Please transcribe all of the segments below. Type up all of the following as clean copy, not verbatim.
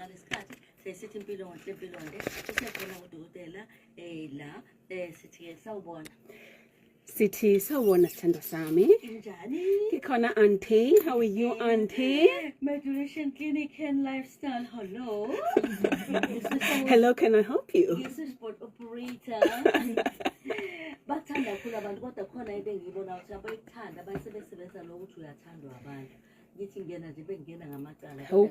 Ngalesikhathi sesithi impilo nhle, impilo nde. Usekhona udokotela la sithi ke sawubona. Sithi sawubona, sithandwa sami. Njani? Ngikhona, auntie. How are you, auntie? Meditation Clinic and Lifestyle. Hello. Hello, can I help you? Ngi-switchboard operator. Bakuthanda kakhulu abantu, kodwa khona into engiyibona ukuthi abayikuthanda bayisebenzisa lokuthi uyathandwa abantu. Ngithi ngena nje bengena ngamacala. Hawu.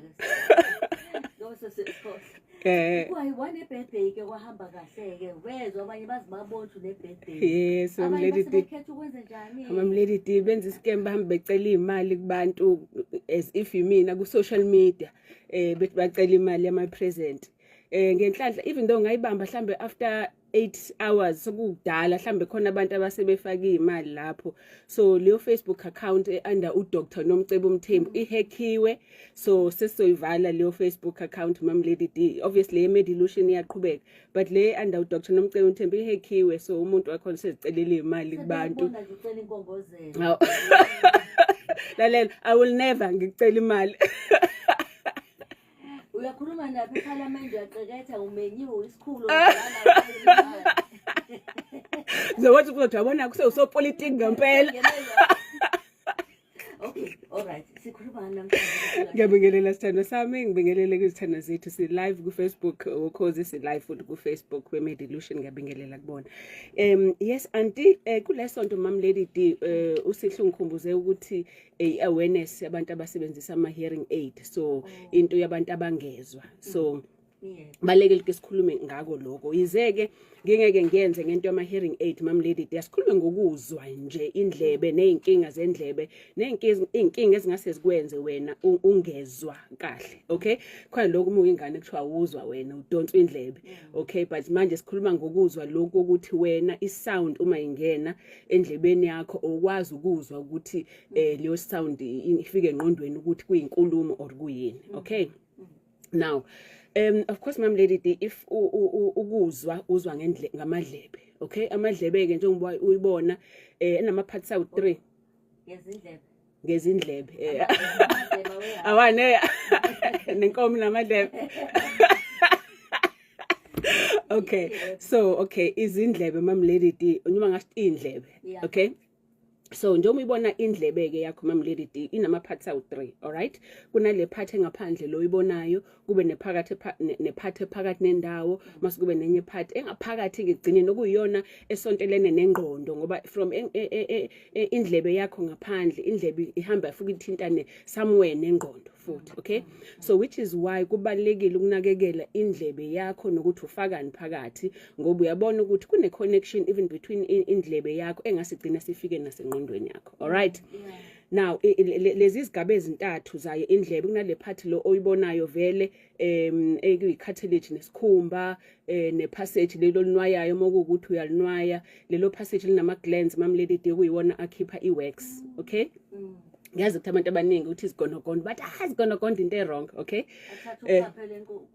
Ngoba sesikhohle. Eh. Wane-birthday ke, kwahamba kahle-ke, wezwa abanye bazi babona ukuthi une-birthday. Yes, I'm Abanye Lady D. basebekhetha ukwenze njani? Mam Lady D, benza i-scam, bahambe becela imali kubantu as if yimina ku social media, bethi bacela imali yama present. Ngenhlanhla, even though ngayibamba mhlambe after 8 hours, sokudala mhlambe khona abantu abasebefaka imali lapho. So leyo Facebook account under uDr Nomcebo Mthembu ihackiwe, so sesizoyivala leyo Facebook account, Mam Lady D. Obviously i-Medilution iyaqhubeka, but le under uDr Nomcebo Mthembu ihackiwe, so umuntu wakhona sezicelela imali kubantu. Sebeyabona nje ucela inkongozelo. Hawu. Lalela, I will never ngikucela imali. Uyakhuluma naphi ephalamende, uyaqeketha, umenyiwe, isikhulu. Zokuthi uzothi yabona kusewusopolitiki ngempela. Okay, all right, sikhuluma ngani namhlanje? Ngiyabingelela, sithandwa sami, ngibingelele kwizithandwa zethu. Si-live ku-Facebook Ukhozi, si-live futhi ku-Facebook we-Medilution. Ngiyabingelela kubona. Yes auntie, kule sonto, Mam Lady D, usihle ungikhumbuze ukuthi i-awareness yabantu abasebenzisa ama-hearing aid, so into yabantu abangezwa. So balekile ke sikhulume ngako lokho. Yize-ke ngingeke ngiyenze ngento yama-hearing aid, Mam Lady D, asikhulume ngokuzwa nje, indlebe ney'nkinga zendlebe, ney'nkinga ezingase zikwenze wena ungezwa kahle, okay? Khona lokhu uma uyingane kuthiwa awuzwa wena, udonswa indlebe, okay? But manje sikhuluma ngokuzwa lokhu ukuthi wena i-sound uma ingena endlebeni yakho ukwazi ukuzwa ukuthi leyo sound ifike engqondweni ukuthi kuyinkulumo or kuyini, okay? Now, of course, Mam Lady D, if ukuzwa uzwa ngendle ngamadlebe, okay? Amadlebe ke, njengoba uyibona, enama parts awu 3. Ngezindlebe. Ngezindlebe. Amadlebe awe. Awane nenkomo namadlebe. Okay. So okay, izindlebe, Mam Lady D, noma ngasho indlebe. Okay? So njengoba uyibona indlebe ke yakho, Mam Lady D, inama parts awu 3, alright? Kunale part engaphandle lo uyibonayo, kube nephakathi ne-part ephakathi nendawo, mase kube nenye part engaphakathi ke gcineni, okuyiyona esontelene nengqondo, ngoba from indlebe yakho ngaphandle, indlebe ihamba ifike ithintane somewhere nengqondo futhi, okay? So which is why kubalekile ukunakekela indlebe yakho nokuthi ufakani phakathi, ngoba uyabona ukuthi kune connection even between indlebe yakho engasigcina sifike nasengqondweni yakho, alright? Yeah. Now lezi izigaba ezintathu zayo indlebe, kunale part lo oyibonayo vele ekuyi cartilage nesikhumba, ne passage lelo linwayayo uma kuwukuthi uyalinwaya. Lelo passage linama glands, Mam Lady D, kuyiwona akhipha i-wax, okay? Ngiyazi ukuthi abantu abaningi uthi izigonogondo, but ah, izigonogondo into e-wrong, okay? Athatha uphaphe lenkukhu.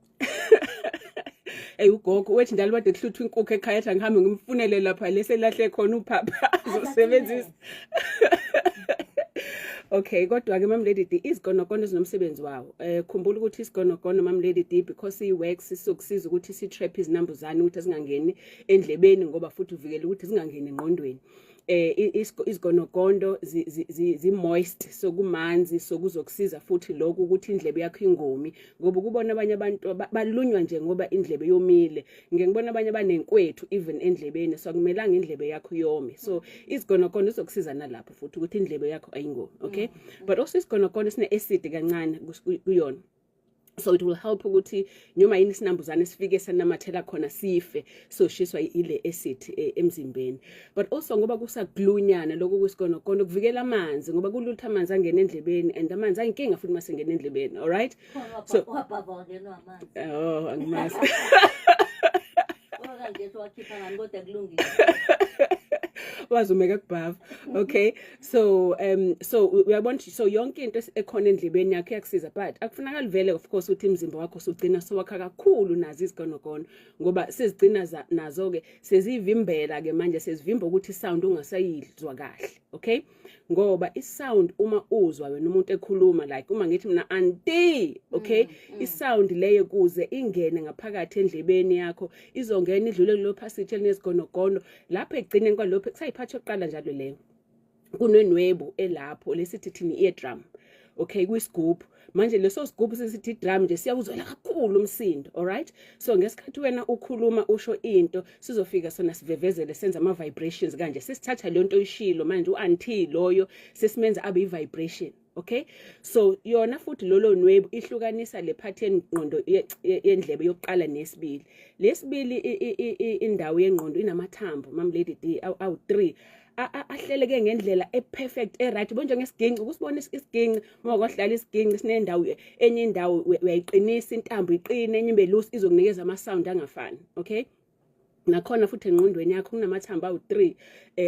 Ey, ugogo wethi njalo bade kuhluthwa inkukhu ekhaya, ethi angihambe ngimfunele lapha leselahle khona uphapha azosebenzisa. Okay, kodwa ke, Mam Lady D, izigonogono zinomsebenzi wawo. Khumbula ukuthi isigonogono, Mam Lady D, because i-wax sizokusiza ukuthi si-trap izinambuzane ukuthi zingangeni endlebeni, ngoba futhi uvikela ukuthi zingangeni engqondweni. Izigonogondo zi moist, so kumanzi, so kuzokusiza futhi lokhu ukuthi indlebe yakho ingomi, ngoba ukubona abanye abantu balunywa nje ngoba indlebe yomile. Ngike ngibona abanye abanenkwethu even endlebeni, so akumelanga indlebe yakho yome. So izigonogondo izokusiza nalapho futhi ukuthi indlebe yakho ayingomi, okay? But also isigonogondo sine acid kancane kuyona, so it will help ukuthi noma yini isinambuzane sifike sanamathela khona sife, so shiswa ile acid emzimbeni. But also ngoba kusaglunyana lokho kwisigonogono, kuvikela amanzi, ngoba kulutha amanzi angena endlebeni, and amanzi ayinkinga futhi masengena endlebeni, all right? So wabhava wangenwa amanzi. Oh, angimazi. Okanjethi wakhipha ngani, kodwa kulungile. Wazumeka kubhava. Okay, so uyabona ukuthi so yonke into ekhona endlebeni yakho iyakusiza, but akufunakali vele, of course, ukuthi imzimba wakho sugcina sowakha kakhulu nazo izigonogono, ngoba sezigcina nazo ke sezivimbela ke manje, sezivimba ukuthi isound ungasayizwa kahle, okay? Ngoba isound, uma uzwa wena umuntu ekhuluma, like uma ngithi mina "Auntie", okay, isound leyo kuze ingene ngaphakathi endlebeni yakho, izongena idlule kulo passage elinezigonogono lapho. Ekugcineni kwalokho kusayiphathi yokuqala njalo leyo, kunenwebu elapho lesithi thini eardrum, okay, kwisigubhu. Manje leso sigubhu sesithi drum nje siyawuzwela kakhulu umsindo, alright? So ngesikhathi wena ukhuluma, usho into, sizofika sona sivevezele, senza ama vibrations kanje, sesithatha le nto oyishilo manje, u-auntie loyo sesimenza abe i-vibration, okay? So yona futhi lolo nwebu ihlukanisa le part yengqondo yendlebe yokuqala nesibili. Lesibili indawo yengqondo inamathambo, Mam Lady D, awu 3 ahleleke ngendlela eperfect, eright bo, njengesiginci. Ukusibona isiginci, uma kwahlala isiginci sinendawo, enye indawo uyayiqinisa intambo iqine, enye ibe loose, izokunikeza ama sound angafani, okay? Nakhona futhi engqondweni yakho kunamathambo awu3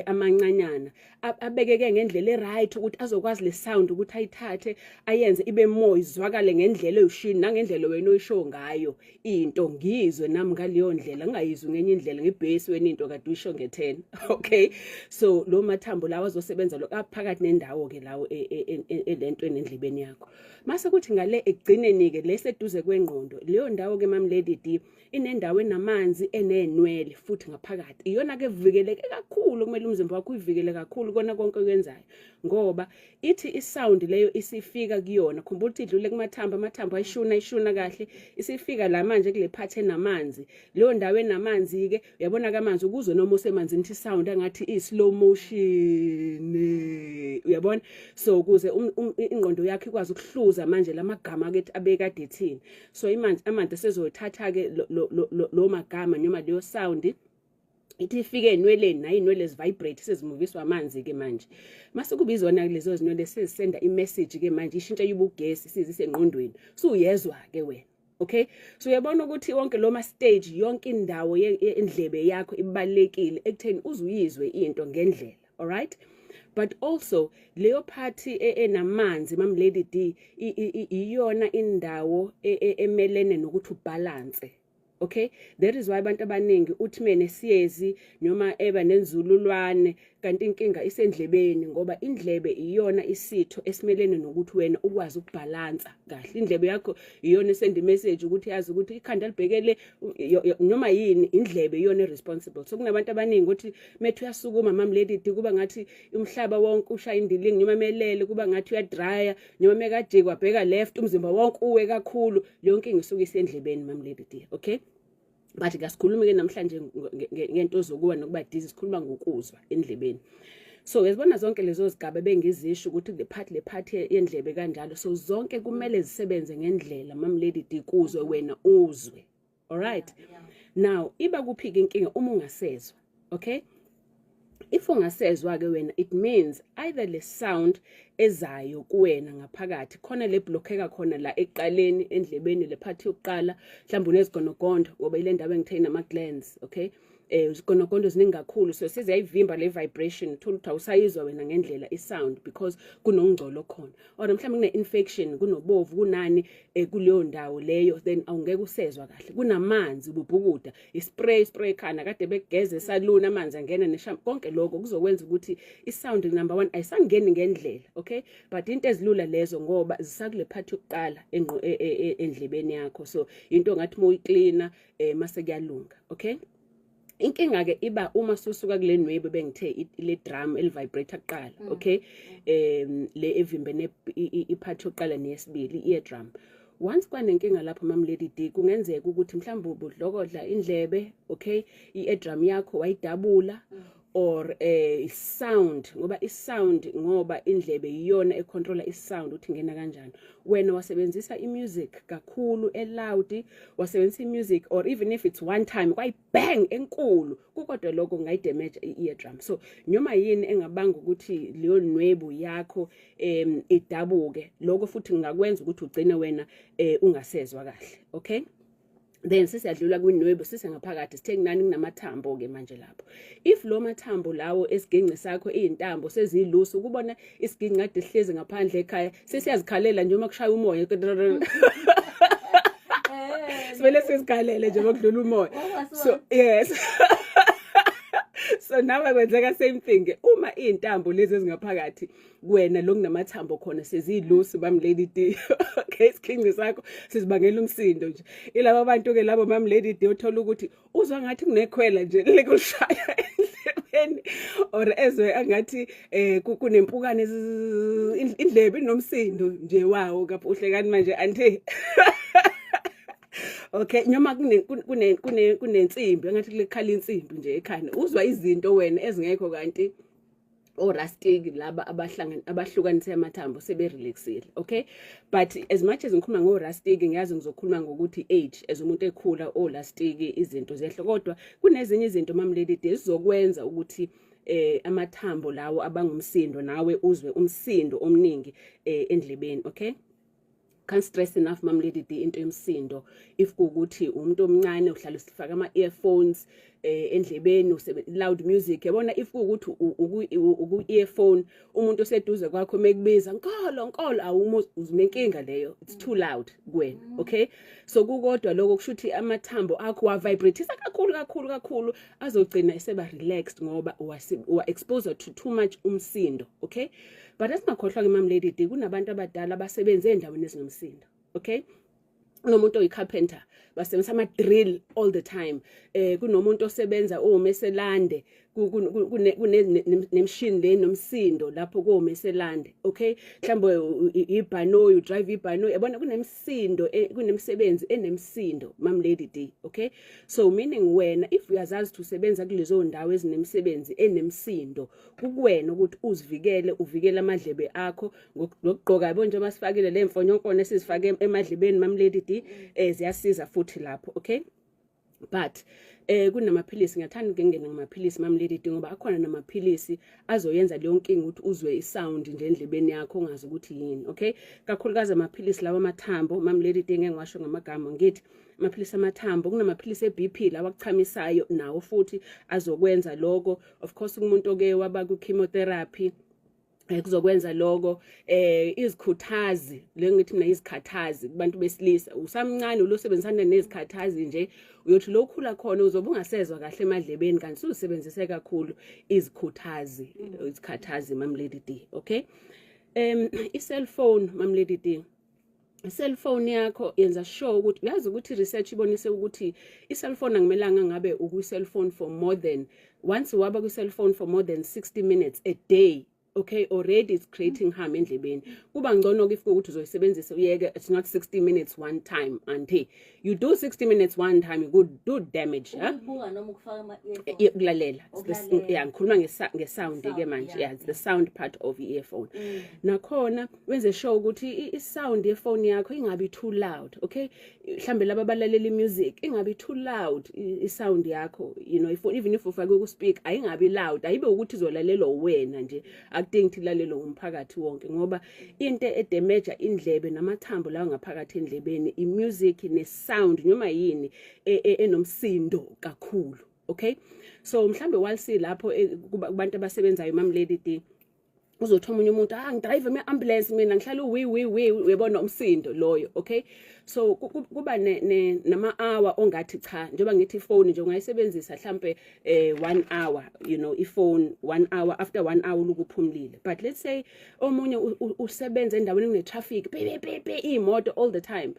amancanyana abekeke ngendlela eright ukuthi azokwazi le sound ukuthi ayithathe ayenze ibe more izwakale ngendlela eyushini nangendlela wena oyisho ngayo into, ngizwe nami ngaleyo ndlela, ngingayizwi ngenye indlela, ngibhesi wena into kade uyisho nge10, okay? So lo mathambo lawa azosebenza lo aphakathi nendawo ke lawo elentweni endlebeni yakho. Mase kuthi ngale ekugcineni ke leseduze kwengqondo, leyo ndawo ke, Mam Lady D, inendawo enamanzi, enenwele futhi ngaphakathi. Iyona ke vikeleke kakhulu, kumele umzimba wakho uyivikele kakhulu kona konke okwenzayo, ngoba ithi isound leyo isifika kuyona, khumbula ukuthi idlule kumathambo, amathambo ayishuna, ishuna kahle, isifika la manje kule part enamanzi. Leyo ndawo enamanzi ke, uyabona ke amanzi ukuzwe noma usemanzini, ithi sound angathi i slow motion, uyabona? So ukuze ingqondo yakho ikwazi ukuhluza manje lamagama ke abekade ethini, so imanje amanzi sezothatha ke lo magama noma leyo sound, ithi ifike enweleni, nayo inwele zivibrate, sezimuviswa amanzi ke manje. Mase kuba izona lezo zinwele sezisenda imessage ke manje, ishintsha ibugesi, sizise engqondweni, suyezwa ke wena, okay? So uyabona ukuthi wonke lo ma stage, yonke indawo yendlebe yakho ibalekile ekutheni uzuyizwe into ngendlela, alright? But also leyo part enamanzi, Mam Lady D, iyona indawo emelene nokuthi ubalance, okay? That is why abantu abaningi uthi mene siyezi noma eba nenzululwane, kanti inkinga isendlebeni, ngoba indlebe iyona isitho esimelene nokuthi wena ukwazi ukubhalansa kahle. Indlebe yakho iyona esend message ukuthi yazi ukuthi ikhanda libhekele noma yini, indlebe iyona responsible. So kunabantu abaningi ukuthi methu uyasukuma, Mam Lady D, kuba ngathi umhlaba wonke ushaya indilingi, noma melele kuba ngathi uyadraya, noma mekajikwa bheka left, umzimba wonke uwe kakhulu. Leyo nkinga isuke isendlebeni, Mam Lady D, okay? But kasikhulumi ke namhlanje ngento zokuwa nokuba dizzy, sikhuluma ngokuzwa endlebeni. So uyazibona zonke lezo zigaba bengizisho ukuthi le part yendlebe kanjalo, so zonke kumele zisebenze ngendlela, Mam Lady D, kuzwe wena uzwe, alright? Now iba kuphi ke inkinga uma ungasezwa? Okay, if ungasezwa ke wena, it means either le sound ezayo kuwena ngaphakathi khona le blockeka khona la ekuqaleni endlebeni, le part yokuqala, mhlawumbe unezigonogondo, ngoba ile ndaba engithe inama glands, okay? Izigonogondo ziningi kakhulu, so seziyayivimba le vibration, uthola ukuthi awusayizwa wena ngendlela i-sound because kunongcolo khona, or mhlawumbe kune-infection, kunobovu, kunani kuleyo ndawo leyo, then awungeke usezwa kahle. Kunamanzi, ububhukuda, ispray spray khana kade begeze esaluni, amanzi angena nesham, konke lokho kuzokwenza ukuthi i-sound, number one, ayisangeni ngendlela, okay? But into ezilula lezo, ngoba zisakule part yokuqala endlebeni yakho, so into ngathi uma uyiklina mase kuyalunga, okay? Inkinga ke iba uma susuka kule nwebe bengithe le drum elivibrate kuqala, okay, le evimbene ipart yokuqala neyesibili, ear drum. Once kwanenkinga lapho, Mam Lady D, kungenzeka ukuthi mhlawumbe ubudlokodla indlebe, okay, i-eardrum yakho wayidabula, or sound, ngoba i-sound, ngoba indlebe iyona econtrola i-sound ukuthi ingena kanjani. Wena wasebenzisa i-music kakhulu eloud, wasebenzisa i-music, or even if it's one time kwayi bang enkulu kukodwa, lokho kungayidamage i-eardrum. So noma yini engabanga ukuthi leyo nwebu yakho idabuke, lokho futhi kungakwenza ukuthi ugcine wena ungasezwa kahle, okay? Then sesiyadlula kwinwebu, sisengaphakathi, sithe kunani kunamathambo ke manje lapho. If lo mathambo lawo esiginci sakho izintambo sezilusu, ukubona isiginci kade sihlezi ngaphandle ekhaya sesiyazikhalela nje uma kushaya umoya, sivele sizikhalele nje ngokudlula umoya. So yes, so nawe kwenzeka same thing uma izintambo lezi ezingaphakathi kuwena lo kunamathambo khona seziyilusu, Mam Lady D. Okay, isiginci sakho sizibangela umsindo nje. Ilabo bantu ke labo, Mam Lady D, uthola ukuthi uzwa ngathi kunekhwela nje likushaya endlebeni or ezwe angathi kunempukane, indlebe inomsindo nje wawo kaphuhle kani manje, auntie. Okay, noma kune kune kune kunensimbi engathi kulekhala insimbi nje ekhanda, uzwa izinto wena ezingekho, kanti orastiki laba abahlangana abahlukanise amathambo sebe-relaxile. Okay, but as much as ngikhuluma ngorastiki, ngiyazi ngizokhuluma ngokuthi age, as umuntu ekhula olastiki izinto zehla, kodwa kunezinye izinto, Mam Lady D, ezizokwenza ukuthi amathambo lawo abangumsindo, nawe uzwe umsindo omningi endlebeni. Okay, can't stress enough, Mam Lady D, into yomsindo. If kuukuthi umuntu omncane uhlala usifaka ama earphones endlebeni, loud music, yabona, if kuukuthi uku earphone, umuntu oseduze kwakho mekubiza "Nkolo, Nkolo", awumu uzinenkinga leyo, it's too loud kuwena. Okay, so kukodwa lokho kusho ukuthi amathambo akho wa vibratisa kakhulu kakhulu kakhulu, azogcina eseba relaxed ngoba wa exposed to too much umsindo. Okay, but asingakhohlwa ke, Mam Lady D, kunabantu abadala abasebenza endaweni ezinomsindo. Okay, kunomuntu oyi-carpenter, basebenzisa ama-drill all the time. Kunomuntu osebenza omeselande, kune nemshini le nomsindo lapho komeselande. Okay, mhlawumbe ibhanoyi, udrive ibhanoyi, yabona, kunemsindo, kunemsebenzi enemsindo, Mam Lady D. Okay, so meaning wena if uyazazi ukuthi usebenza kulezo ndawo ezinemisebenzi enemsindo, kukuwena ukuthi uzivikele, uvikele amadlebe akho ngokugqoka, yabo, njengoba sifakile le mfonyonkone esizifake emadlebeni, Mam Lady D, ziyasiza futhi lapho. Okay, but kunamaphilisi, ngiyathanda ukungena ngamaphilisi, Mam Lady D, ngoba akhona namaphilisi azoyenza leyo nkinga ukuthi uzwe isound nje endlebeni yakho ungazi ukuthi yini. Okay, kakhulukazi amaphilisi lawa amathambo, Mam Lady D, ngeke ngiwasho ngamagama, ngithi amaphilisi amathambo. Kunamaphilisi e-BP lawa akuchamisayo, nawo futhi azokwenza lokho. Of course kumuntu oke waba ku-chemotherapy kuzokwenza lokho. Izikhuthazi le ngithi mina izikhathazi kubantu besilisa, usamncane ulosebenzisana nezikhathazi nje, uyothi lokhula khona uzobe ungasezwa kahle emadlebeni kanti usebenzise kakhulu izikhuthazi, izikhathazi, Mam Lady D. Okay, i-cellphone, Mam Lady D, i-cellphone yakho, yenza sure ukuthi uyazi ukuthi research ibonise ukuthi i-cellphone akumelanga ngabe ukwi-cellphone for more than, once waba kwi-cellphone for more than 60 minutes a day, okay, already it's creating harm endlebeni. Kuba ngcono if ukuthi uzoyisebenzisa uyeke, it's not 60 minutes one time. Until you do 60 minutes one time, you could do damage, huh? Ukuyibuka noma ukufaka ama-earphone? Ukulalela. Ukulalela. Yeah, ngikhuluma nge-sound ke Sound, manje. Yeah, it's the sound part of i-earphone. Nakhona wenze sure ukuthi i-sound yefone yakho ingabi too loud. Okay, mhlambe laba abalalela i-music, ingabi too loud i-sound yakho, if, even if ufake ku-speaker, ayingabi loud, ayibe ukuthi izolalelwa wena nje, akudingi ukuthi ilalelwe umphakathi wonke, ngoba into edamager indlebe namathambo lawa ngaphakathi endlebeni i-music ne-sound noma yini enomsindo kakhulu. Okay, so mhlambe while silapho kubantu abasebenzayo, Mam Lady D, uzothi omunye umuntu, "Ah, ngidrive ime-ambulance mina, ngihlala uwi wi wi", uyabona umsindo loyo. Okay, so kuba nama-hour ongathi cha, njengoba ngithi ifoni nje ungayisebenzisa mhlambe 1 hour, ifone 1 hour, after 1 hour lukuphumlile. But let's say omunye usebenza endaweni kune-traffic, pe pe pe, iy'moto all the time,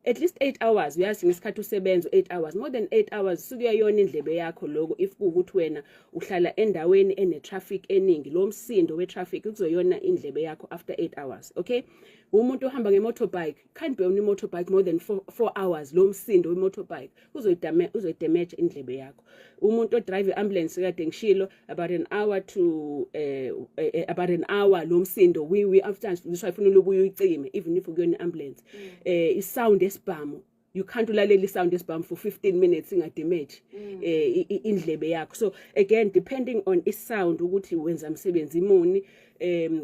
at least 8 hours, uyazi ngesikhathi usebenza 8 hours, more than 8 hours sukuyayona indlebe yakho lokho. If kuwukuthi wena uhlala endaweni ene traffic eningi, lo msindo we traffic kuzoyona indlebe yakho after 8 hours. Okay, umuntu ohamba ngemotorbike can't be on a motorbike more than 4 hours, lo msindo we-motorbike uzoyidamage indlebe yakho. Umuntu odrive i-ambulance, kade ngishilo, about an hour to about an hour, lo msindo wi wi, after this ifuna ubuye uyicime even if ukuyona i-ambulance. I-sound esibhamu. You can't ulalela isound yesibhamu for 15 minutes ingadamage indlebe yakho. So again, depending on isound ukuthi wenza umsebenzi imuni,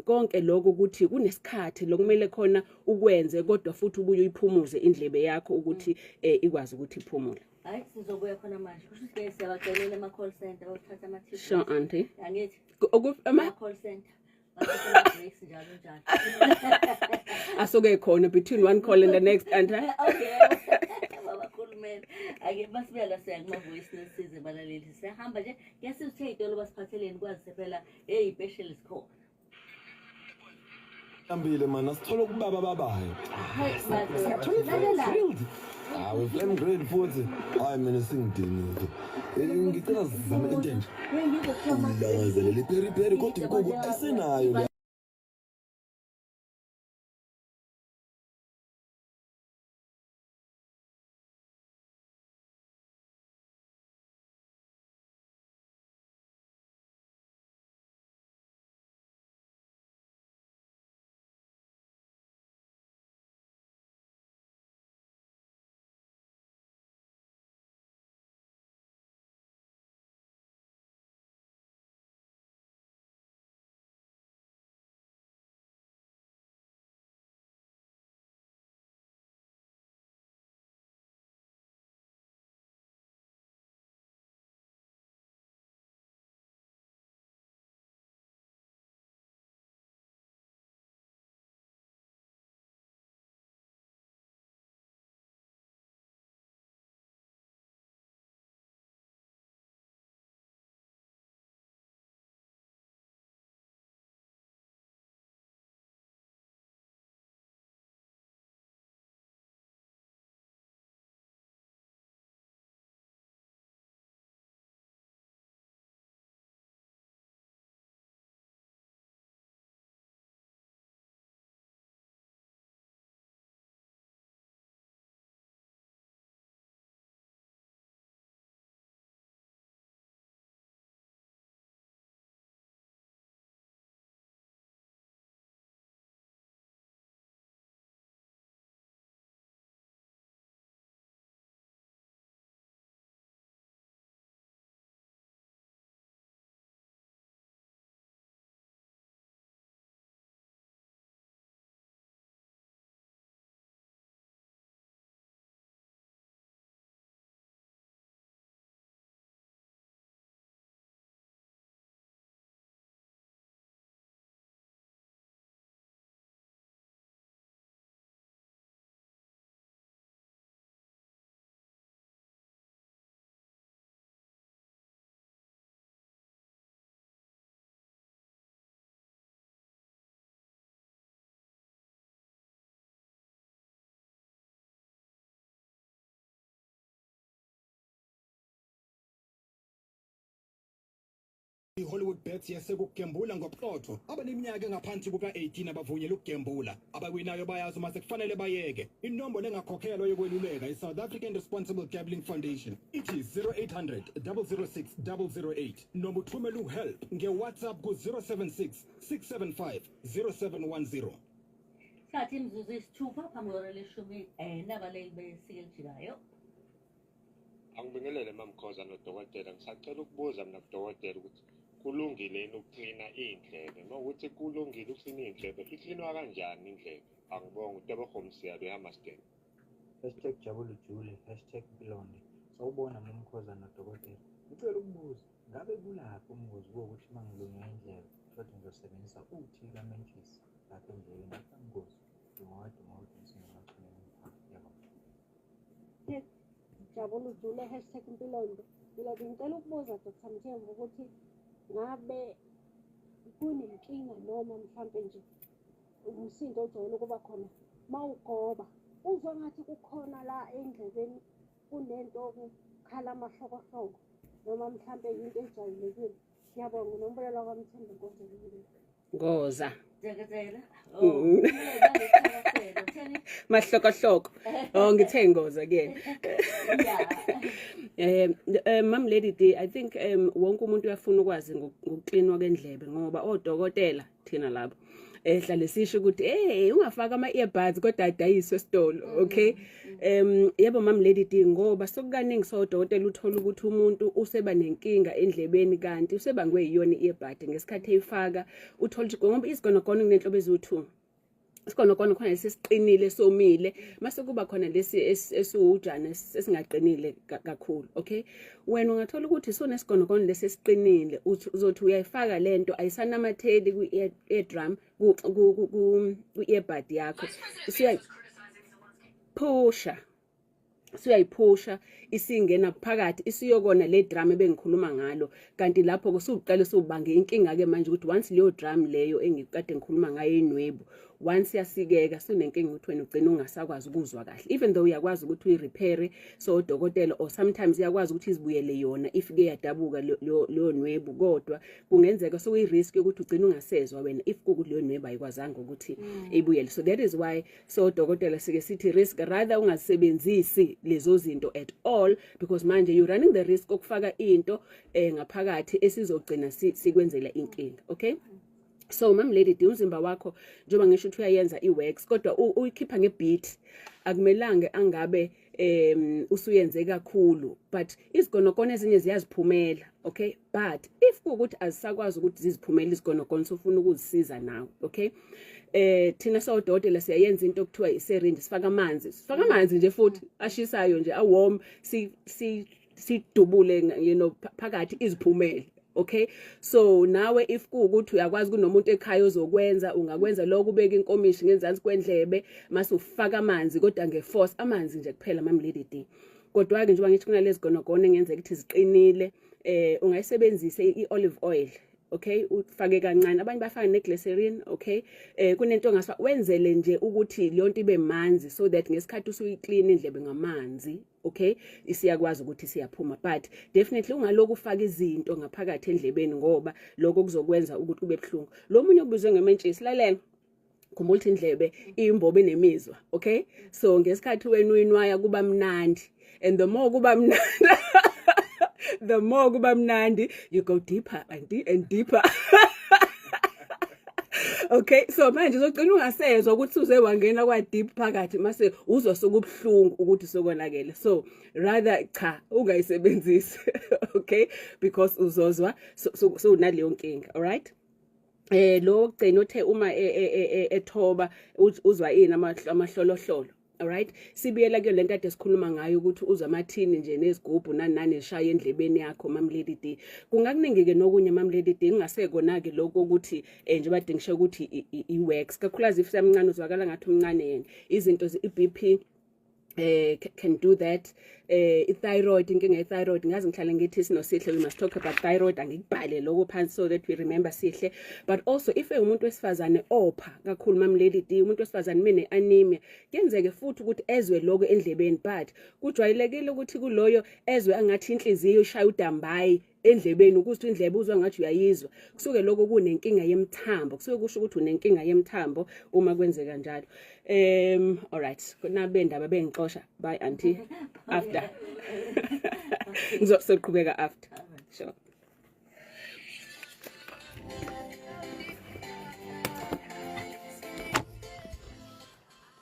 konke lokho ukuthi kunesikhathi lokumele khona ukwenze, kodwa futhi ubuye uyiphumuze indlebe yakho ukuthi ikwazi ukuthi iphumule. Hayi, sizobuya khona manje. Kusho ukuthi ke siyabacelela ama-call center bayothatha ama-tips. Sure, auntie. Angithi ama-call center bathatha ama-breaks njalo njalo. Asuke khona between one call and the next, auntie. Okay, babakhulumela ake basibuya la, siya kuma-voice nesize balaleli. Siyahamba nje, kuyasiza uthe iy'tolo basiphatheleni, kwazise phela heyi, ipesheli sikhona. Hambile mana, sithola ukubaba babayo. Hayi, Siyathola grilled. Hawu, flame grilled futhi. Hayi, mina singidinile. Ngicela sizame into entsha. Ulangazelela iperi peri, kodwa inkukhu ayisenayo le. I-Hollywood Bets yasekugembula ngobuqotho. Abaneminyaka engaphansi kuka-18 abavunyelwe ukugembula. Abawinayo bayazi uma sekufanele bayeke. Inombolo engakhokhelwa yokweluleka i-South African Responsible Gambling Foundation ithi 0800 006 008, noma uthumele uhelp nge-WhatsApp ku-076 675 0710. Sathi imizuzu 6 phambi kwehora leshumi, nabaleli besike elijikayo. Angibingelele, Mamkhoza nodokotela. Ngisacela ukubuza mina kudokotela ukuthi kulungile yini ukuklina iy'ndlebe? Uma ukuthi kulungile ukuklina iy'ndlebe, iklinwa kanjani indlebe? Angibonge, uTebogo Msiyabe, eHammarsdale. #JabuluJule #Mpilonde. Sawubona Mamkhoza nodokotela. Ngicela ukubuza, ngabe kulaphi ubungozi bokuthi uma ngilunywa indlebe futhi ngizosebenzisa uthi kamentshisi lapha endlebeni, akubungozi? Ngingowedwa umsindo emachuneni. Ngiyabonga. #JabuluJule #Mpilonde. Mina bengicela ukubuza Dr Mthembu ukuthi ngabe kunenkinga noma mhlampe nje umsindo ojwayele ukuba khona mawugoba, uzwa ngathi kukhona la endlebeni kunento okukhala amahlokohloko, noma mhlampe into ejwayelekile. Ngiyabonga, uNombulelo kwaMthembu, inkonzo. Ngoza. Dokotela. Oh, utheni? Mahlokohloko. Oh, ngithe ngoza kuyena. Mam Lady D, I think wonke umuntu uyafuna ukwazi ngokuklinwa kendlebe, ngoba odokotela thina lapho. Hlale sisho ukuthi hey, ungafaka ama earbuds kodwa adayiswe esitolo, okay? Yebo Mam Lady D, ngoba sokukaningi sodokotela uthola ukuthi umuntu useba nenkinga endlebeni kanti usebangwe yiyona i-earbud ngesikhathi eyifaka. Uthola ukuthi ngoba izigonogono kunenhlobo eziwu-2, isigonogono khona lesi esiqinile somile, mase kuba khona lesi esiwujana esingaqinile kakhulu, okay? Wena ungathola ukuthi sunesigonogono lesi esiqinile, uzothi uyayifaka lento ayisanamatheli kwi-eardrum, ku-earbud yakho, isiyaphusha, suyayiphusha isingena phakathi, isiyokona le drum ebengikhuluma ngalo. Kanti lapho kusuqale subange inkinga ke manje ukuthi once leyo drum leyo engikade ngikhuluma ngayo, inwebu, once yasikeka, sunenkinga ukuthi wena ugcina ungasakwazi ukuzwa kahle, even though uyakwazi ukuthi uyi-repair so dokotela, or sometimes iyakwazi ukuthi izibuyele yona if ke yadabuka leyo nwebu, kodwa kungenzeka sokuyi-risk yokuthi ugcine ungasezwa wena if kukuthi leyo nwebu ayikwazanga ukuthi ibuyele. So that is why so dokotela sike sithi risk rather ungazisebenzisi lezo zinto at all, because manje you running the risk okufaka into ngaphakathi esizogcina sikwenzela inkinga, okay? So Mam Lady D, umzimba wakho njengoba ngisho ukuthi uyayenza i-wax, kodwa uyikhipha nge-bit, akumelanga angabe usuyenze kakhulu, but izigonogono ezinye ziyaziphumela, okay? But if kuwukuthi azisakwazi ukuthi ziziphumele izigonogono, sofuna ukuzisiza nawe, okay, thina sodokotela siyayenza into okuthiwa i-syringe, sifaka amanzi, sifaka amanzi nje futhi ashisayo nje, a-warm, si si sidubule phakathi iziphumele, okay? So nawe if kuwukuthi uyakwazi, kunomuntu ekhaya ozokwenza, ungakwenza lokho, ubeka inkomishi ngenzansi kwendlebe mase ufaka amanzi, kodwa nge-force amanzi nje kuphela, Mam Lady D. Kodwa ke njengoba ngithi kunalezi gonogono engenzeka ukuthi ziqinile, ungayisebenzisa i-olive oil, okay? Ufake kancane, abanye bafaka ne-glycerin, okay? Kunento ongasfa wenzele nje ukuthi leyo nto ibe manzi, so that ngesikhathi usuyi-clean indlebe ngamanzi, okay, isiyakwazi ukuthi siyaphuma. But definitely ungaloku ufaka izinto ngaphakathi endlebeni, ngoba lokho kuzokwenza ukuthi kube buhlungu. Lo munye obizwe ngementshisi, lalela, khumbula ukuthi indlebe iyimbobo enemizwa, okay? So ngesikhathi wena uyinwaya kuba mnandi, and the more kuba mnandi, the more kuba mnandi, you go deeper and deeper, okay? So manje uzogcina ungasezwa ukuthi uze wangena kwa deep phakathi, mase uzwa sokubuhlungu ukuthi sokonakele. So rather cha, ungayisebenzisi, okay? Because uzozwa so unaleyo nkinga, alright? Lo ogcina uthe uma ethoba uzwa ini, amahlolohlolo, alright? Sibuyela kuyo lento ade sikhuluma ngayo ukuthi uzwa amathini nje nezigubhu nani nani eshaya endlebeni yakho, Mam Lady D. Kungakuningi ke nokunye, Mam Lady D, kungasekona ke lokho ukuthi njengoba dingisho ukuthi i-wax, kakhulukazi if samncane, uzwakala ngathi umncane yena, izinto i-BP can do that, i-thyroid, inkinga ye-thyroid. Ngazi ngihlale ngithi sinosihle, we must talk about thyroid, angikubhale lokho phansi so that we remember Sihle. But also if umuntu wesifazane opha kakhulu, Mam Lady D, umuntu wesifazane mene anemia, kuyenzeke futhi ukuthi ezwe lokho endlebeni, but kujwayelekile ukuthi kuloyo ezwe angathi inhliziyo ishaya udambayi endlebeni, ukuthi indlebe uzwa ngathi uyayizwa. Kusuke lokho kunenkinga yemthambo, kusuke kusho ukuthi unenkinga yemthambo uma kwenzeka njalo. Alright, nabe ndaba bengixosha. Bye auntie, after ngizoqhubeka after, sure.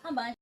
Hamba.